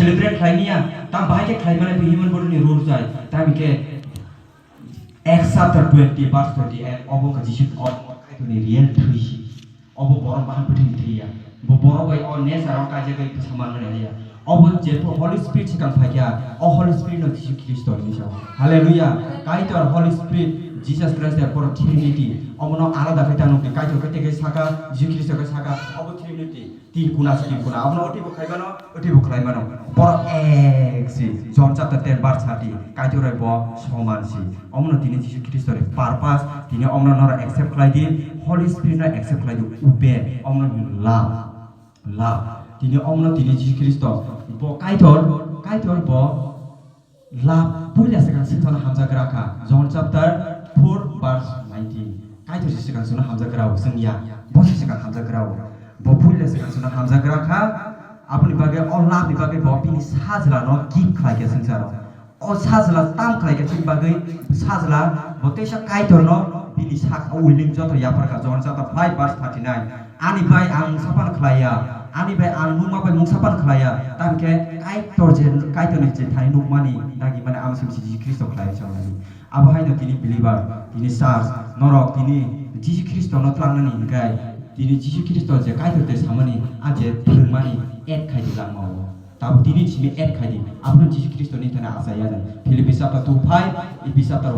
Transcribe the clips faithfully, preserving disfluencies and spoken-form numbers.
celebrate khlaimaya, tam bahai khe khlaimani bo human body ni rule jai. Tam khe Acts chapter twenty verse twenty-eight, obo wngkha Jisu, obo Kaitorni real thwi si. Obo borok bahan bwthwini thwi ya. Bo borok bai o nature o kaijagwi bwsa manmani haya. Obo jepho Holy Spirit swkang phaikha, o Holy Spirit no Jisu Khristo hinwi sao. Hallelujah. Kaitor, Holy Spirit, Jesus Christ, therefore Trinity. Omono alada khe ta nukdi. Kaitor khe tei khe saka, Jisu Khristo khe saka, obo Trinity. Tin kuna se tin kuna. Abono otibo khlai mano, otibo khlai mano. Borok ek si. John chapter ten verse thirty. Kaitor bai bo soman si. Omono tini Jisu Khristo ni purpose. Tini omono norok accept khlai di. Holy Spirit no accept khlai di. Ube. Omono love. Love. Tini omono tini Jisu Khristo. Bo Kaitor, Kaitor bo Love, puila swkang swngcharno hamjagra kha. John chapter four verse nineteen. Kaitor se swkang swngno hamjagra o, swngya. Bo se swkang hamjagra o. Bo puila swkang swngno hamjagra kha. Aboni bagwi o love ni bagwi bo bini sajlano gift khlai kha swngcharo. O sajla tam khlai kha chini bagwi sajla bo teisa Kaitorno bini sak o willing joto yapharkha. John chapter five verse thirty-nine. Ani bai ang mungsa pan khlaiya, ani bai ang nukma bai mungsa pan khlaiya, tamo khe Kaitor je, Kaitorni je thani nukmani dagi mani ang simi Jisu Khristo khlai chongnai. Abo haino tini believer, tini church, norok tini Jisu Khristono tlangnani hinkhe, tini Jisu Khristo je Kaitor tei samani, a je phwrwngmani add khai di langmao. Tabuk tini simi add khai di. Abono Jisu Khristo ni thani achai ya jani. Philippi chapter two five, Ephes chapter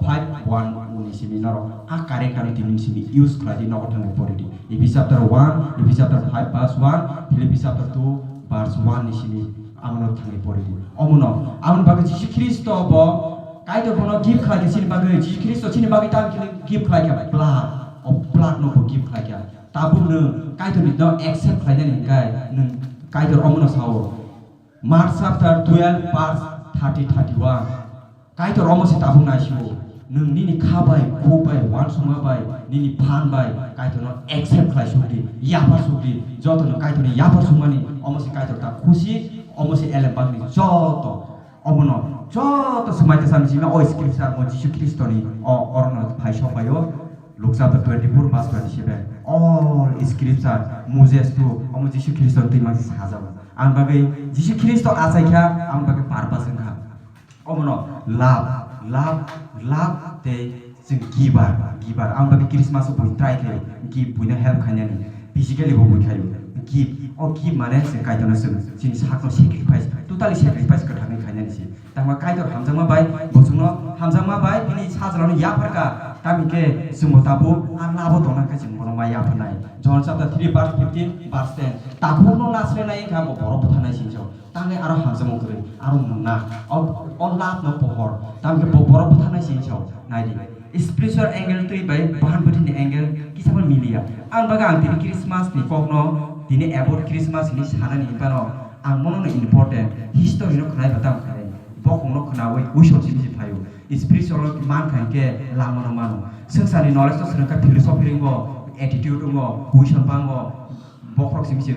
five one ni simi norok a character ni tini simi use khlai di, nogo thangwi pori di. Ephes chapter one, Ephes chapter five verse one, Philippi chapter two verse one ni simi amono thangwi pori di. Omono, amoni bagwi Jisu Khristo bo Kaitor bono gift khlai kha chini bagwi, Jisu Khristo chini bagwi tam gift khlai kha, blood, o blood no bo gift khlai kha. Tabuk nwng Kaitor ni no accept khlainani hinkhe nwng Kaitor omono sao. Mark chapter twelve verse thirty, thirty-one. Kaitor omo se tabuk naisio. Nwng nini kha bai, khuk bai, uansukma bai, nini phan bai, Kaitorno accept khlai suk di, yaphar suk di. Joto nwng Kaitorni yaphar sukmani, omo se Kaitor ta khusi, omo se elem bagni joto. Omono joto swmai kwcham simi o scripture mo Jisu Khristoni o orono phai sok bai o. Luke chapter twenty-four verse twenty-seven. All scripture Moses to omo Jisu Khristo twi mang sajago. Ang bagwi Jisu Khristo achai kha, ang bagwi purpose wngkha. Omono love, love, love tei chwng giver, giver. Ang bagwi Christmas o bui try khlai, gi-, buino help khainani. Physically bo bui khaio. Gift, o gift mane se Kaitorno chwng chini sakno sacrifice, totally sacrifice kwthangwi khainani se. Tangma Kaitor hamjakma bai, bosongno hamjakma bai, bini sajlano yapharkha. Tamni khe chwngbo tabuk a labo tongna khe chwng bono ma yapharnai. John chapter three verse fifteen, verse ten. Takhukno nasrenai wngkha bo borok butharnai sini sao. Tangwi aro hamjakma kwrwi, aro mungna. O, o love no pohor. Tamni khe bo borok butharnai sini sao. Naidi. Spiritual angle twi bai bahan bwthwini angle kisa phano miliya. Ang bagwi ang tini Christmas ni kokno, tini about Christmas hinwi sanani hinphano ang mono no important history no khwnai ba tamo khainai. Bokhokno khwnawi uiso simi se phaio. Spiritual no man kha hinkhe lama no mano. Swngcharni knowledge no swrwng kha philosophy ringo, attitude wngo, question bango, bokhorok simi se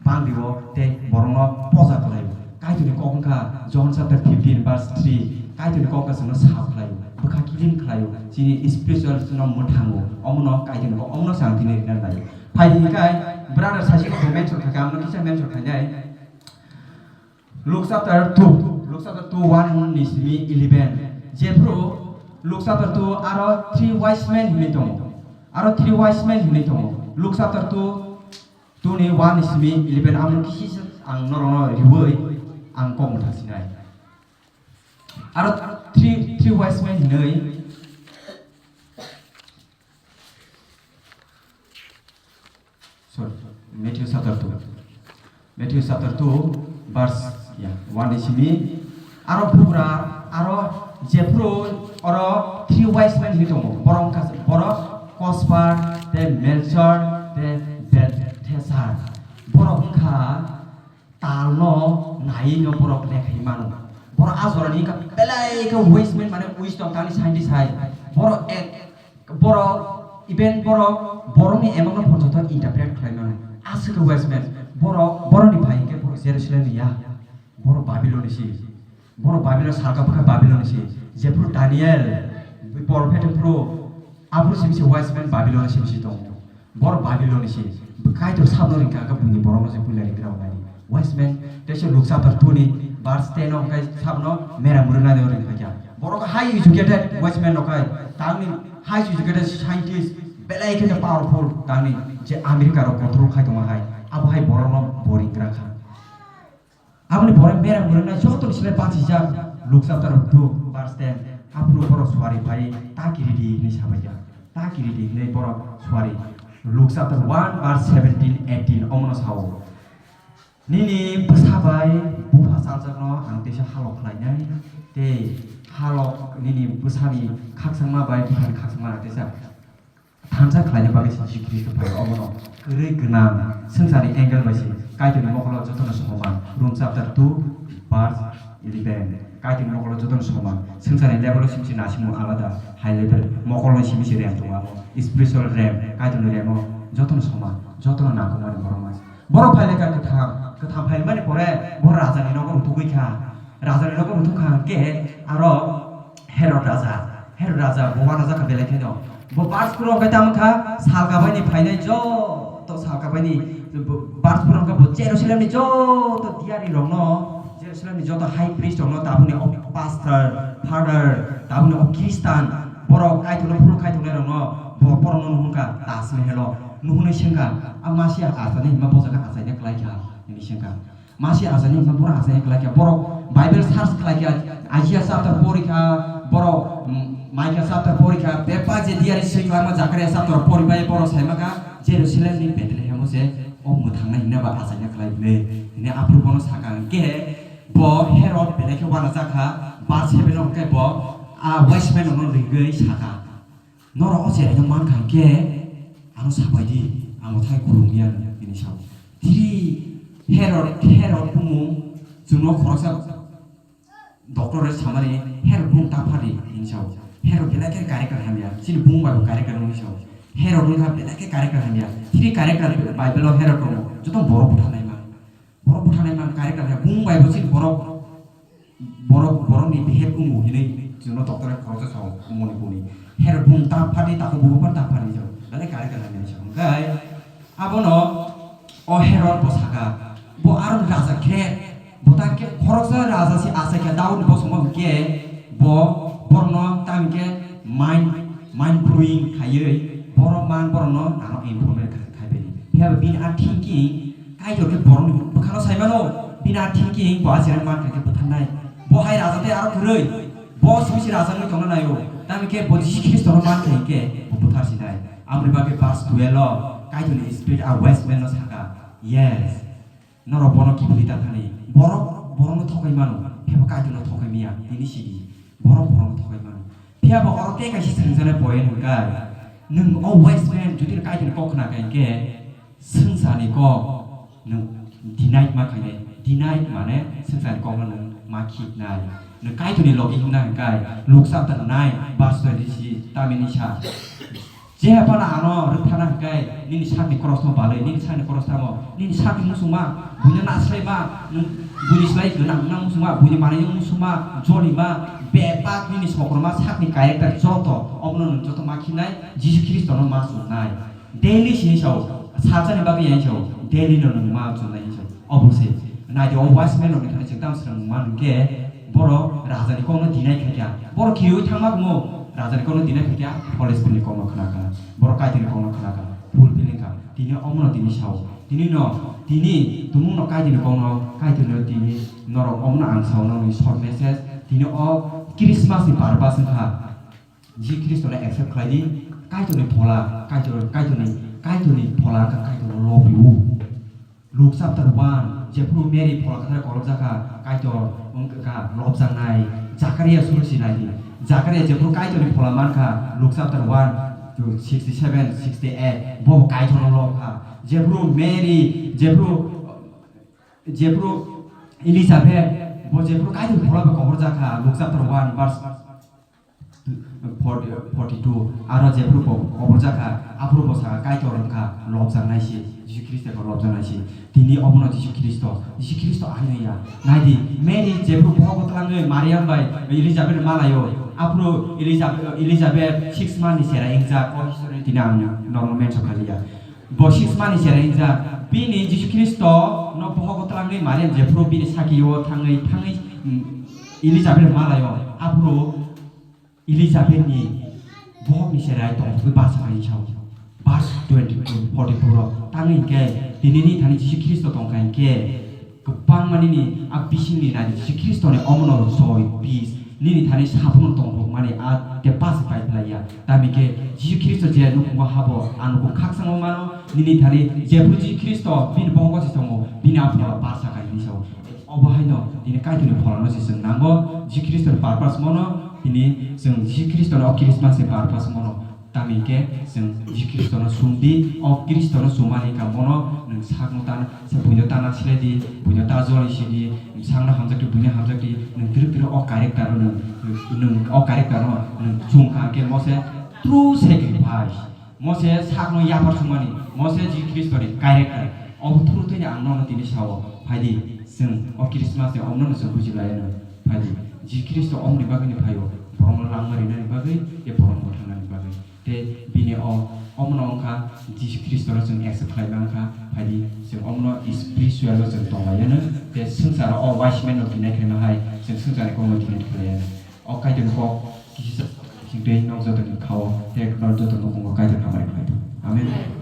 bangdi o tei borokno poja khlaio. Kaitorni kok wngkha John chapter fifteen verse three. Kaitorni kok wngkha chwngno sap khlaio, bwkha kiling khlaio, chini spiritual no mwthango. Omono Kaitorni kok, omono se ang tini rina lai. Phai hwnkhai brother saisiko bo mention khaikha, amno kisa mention khainai. Luke chapter two, Luke chapter two, one ni simi eleven. Jephru Luke chapter two aro three wise men hinwi tongo. Aro three wise men hinwi tongo. Luke chapter two, two ni one ni simi eleven, ang kisi ang norokno riwi ang kok mwthang sinai. Aro three, three wise men hinwi, sorry, Matthew chapter two. Matthew chapter two, verse, ya, one ni simi. Aro bugra, aro jephru oro three wise men hinwi tongo. Borok wngkha, borok Kospar, tei Melchor, tei Belthesar. Borok wngkha talno naiwi no borok lekha mano. Borok a jorani wngkha belai khe wise men, mane wisdom tangni scientist hai. Borok ek Borok, even borok, borokni emokno porjonto interpret khlai mano. Aswk khe wise men, borok, borokni bai hwnkhe borok Jerusalemni ya, borok Babilonni se. Borok Babilon salka bwkha Babilonni se. Jephru Daniel, prophet wngphru, aphuru simi se wise men Babilonni simi se tongo. Borok Babilonni se. Kaitor sabno ringkha khe buini borokno se puila ringra nai. Wise man, teisa Luke chapter two ni verse ten o hwnkhe sabno mera murungnai no ring khaikha. Borok high educated wise man rok hai, tangni high educated scientist, belai khe powerful tangni je America rok control khai tongma hai, abo hai borokno bo ring kha. Aboni borok mera murungnai joto ni slai bachijak Luke chapter two verse ten, aphuru borok suari phai ta kiridi hinwi sabaikha, ta kiridi hinwi borok suari. Luke chapter one verse seventeen, eighteen omono sao. Nini bwsa bai bupha chaljakno ang teisa halok khlainai, tei halok nini bwsani khakchangma bai buphani khakchangma ang teisa thansa khlaina bagwi se Jisu Khristo phai. Omono kwrwi gwnang swngcharni angle bai se Kaitorni mokolo jotono soman. Rom chapter two verse eleven. Kaitorni mokolo jotono soman. Swngcharni level o simi se naisingmo alada, high level. Mokolni simi se rem tongo amo. Spiritual rem, Kaitorni remo jotono soman. Jotono nangkukmani borok mas. Borok phailai kha kwtham, kwtham phailmani pore bo rajani nogo rutugwi kha. Rajani nogo rutuk kha hwnkhe aro Herod raja, Herod raja bo uanajak kha belai kheno. Bo verse phuru hwnkhe tamo kha, salka baini phainai joto salka baini, verse phuru hwnkhe bo Jerusalemni joto diyarirokno, Jerusalemni joto high priest rokno, tabukni o pastor, father, tabukni o Christian, borok Kaitorno phuluk khai tongnairokno bo borokno nuhun kha Taj Mahal o. Nuhunwi swngkha, "A Masia achani hima bo jaga achaina khlai kha?" hinwi swngkha. Masia achani hima borok achaina khlai kha. Borok Bible search khlai kha, Isaiah chapter pori kha, borok, mm, Micah chapter pori kha, bebak je diyari swi khlaima Zakaria chapter pori bai borok saima kha, Jerusalem ni Bethlehem o se o mwthangnai hwnwi ba achaina khlai bwle. Hwnwi aphuru bono sakha hwnkhe bo Herod belai khe uanajak kha, verse seven o hwnkhe bo a wise men rokno ringwi sakha. Norok o cheraino mankha hwnkhe ano sabai di, ang othai khulumya hwnwi sao. Tiri Herod, Herod bumung chwngno khoroksa doctor samani Herod bumung ta phadi hwnwi sao. Herod belai khe character hamya, chini bumung bai bo character wngwi sao. Herod wngkha belai khe character hamya. Tiri character Bible o Herod tongo, joto borok butharnai ma. Borok butharnai ma character hamya, bumung bai bo chini borok Borok, borokni behave wngo hinwi chwngno doctor-e khoroksa sao, moni buni. Herod bumung ta phadi, tako bubo phan ta phadi jao. Belai kare kare hinwi sao. Hwnkhe abono o Herod bo saka, bo aro raja khe, bo ta khe khoroksa raja se achai kha Daudni bosongma hwnkhe bo borokno ta hwnkhe mind, mind blowing khaiwi borok man borokno ano informate khai, khai bini. Phiya ba bini a thinking Kaitor khe borokni bwkhano sai mano, bini a thinking bo a cherang man kha khe bwtharnai. Bo hai raja tei aro kwrwi, bo simi se raja wngwi tongna naio. Tamni khe bo Jisu Khristono man kha hinkhe bo bwthar sinai. Aboni bagwi verse twelve o Kaitorni Spirit a wise man no saka, "Yes, norok bono kiphilwi ta thani." Borok borokno thokai mano, phiya bo Kaitorno thokai manya, tini sidi. Borok borokno thokai mano. Phiya bo oro tei kaisa swrwngjaknai point hwnkhe, nwng o wise man jodi Kaitorni kok khna kha hinkhe, Swngcharni kok nwng deny ma khainai, deny mane swngcharni kokno nwng ma khiknai. Nwng Kaitorni logi himna hwnkhe, Luke chapter nine verse twenty-six, tamini sa, "Jehophano ano rwkthana hwnkhe, nini sakni krosno balwi, nini sakni kros tamo, nini sakni muchungma, buino nasraima, nwng buini slai gwnang wngna muchungma, buini manwi wngna muchungma, jolima, bebak nini sokroma sakni character joto, obono nwng joto ma khinai, Jisu Khristono ma chungnai." Daily sini sao, salsani bagwi yang sao, daily no nung ma chunai sao. Obo se, naidi o wise man rokni thani chwng tamo swrwng ma hwnkhe, borok rajani kokno deny khaikha. Borok khiui thangma kumo, rajani kokno deny khaikha, Holy Spirit ni kokno khna kha. Borok Kaitorni kokno khna kha, fulfilling kha. Tini omono tini sao. Tini no, tini tumung no Kaitorni kokno, Kaitorni tini norok omono ang sao nokni short message. Tini o Christmas ni purpose wngkha. Jisu Khristo no accept khlai di, Kaitorni phola, Kaitor, Kaitorni, Kaitorni phola wngkha Kaitorno love you. Luke chapter one, jephru Mary phola kwthar kolokjakha, Kaitor wngkha lobjaknai, Zakaria suru sinai di. Zakaria jephru Kaitorni phola mankha, Luke chapter one to sixty-seven, sixty-eight, bo Kaitorno lobkha. Jephru Mary, jephru, jephru Elizabeth, bo jephru Kaitorni phola bai koborjakha, Luke chapter one, verse forty, forty-two, aro jephru bo koborjakha, aphuru bo sakha, Kaitor wngkha lobjaknai se, Jisu Khristo khe lobjaknai se. Tini obono Jisu Khristo, Jisu Khristo ahino ya. Naidi, Mary jephru bohogo twlangwi Mariam bai Elizabeth malaio, aphuru Elizabeth, Elizabeth six month ni chera wngjak, o history tini ang normal mention khailiya. Bo six month ni chera wngjak, bini Jisu Khristo Bohogo twlangwi Mariam jephuru bini sakio thangwi, thangwi, mm, Elizabeth malaio, aphuru Elizabethni bohokni cherai tongthogwi basa khai sao. Verse twenty-two, forty-two ro. Tangwi hinkhe, tini nini thani Jisu Khristo tongkha hinkhe, kwbangma nini a bisingni nani Jisu Khristoni omono joy, peace, nini thani sabuno tongthokmani a te basa pai phlaiya. Tamikhe Jisu Khristo je nukhungo habo, a nukhung khakchangma mano, nini thani jephuru Jisu Khristo bini bohogo se tongo, bini a phola basa khai hinwi sao. Obo haino tini Kaitorni pholano se chwng nango, Jisu Khristoni purpose mono, tini chwng Jisu Khristoni o Christmas ni purpose mono. Tamikhe chwng Jisu Khristono sum di, o Khristono sumani kha mono nwng sakno tana, se buino tana sile di, buino ta joli si di, nwng sakno hamjak di, buino hamjak di, nwng twrwk twrwk o character no nwng, nwng o character no nwng chum kha khe mo se true sacrifice. Mo se sakno yapar sumani, mo se Jisu Khristoni character. Obo thuru thwini ang nono tini sao, phaidi, chwng o Christmas ni omno no chwng buji laiya no, phaidi. Jisu Khristo omni bagwi ni phaio, borokno langma rinani bagwi, tei borokno butharnani bagwi. Tei bini o, omono wngkha Jisu Khristono chwng accept khlai ma wngkha, phaidi, chwng omono spiritual o chwng tong laiya no, tei swngcharo o wise man no tinai khlai ma hai, chwng swngcharni kokno tinai khlai laiya no. O Kaitorni kok kisa sing tei nok joto ni khao, tei nok joto nukhungo Kaitor hamari khlai thung. Amen.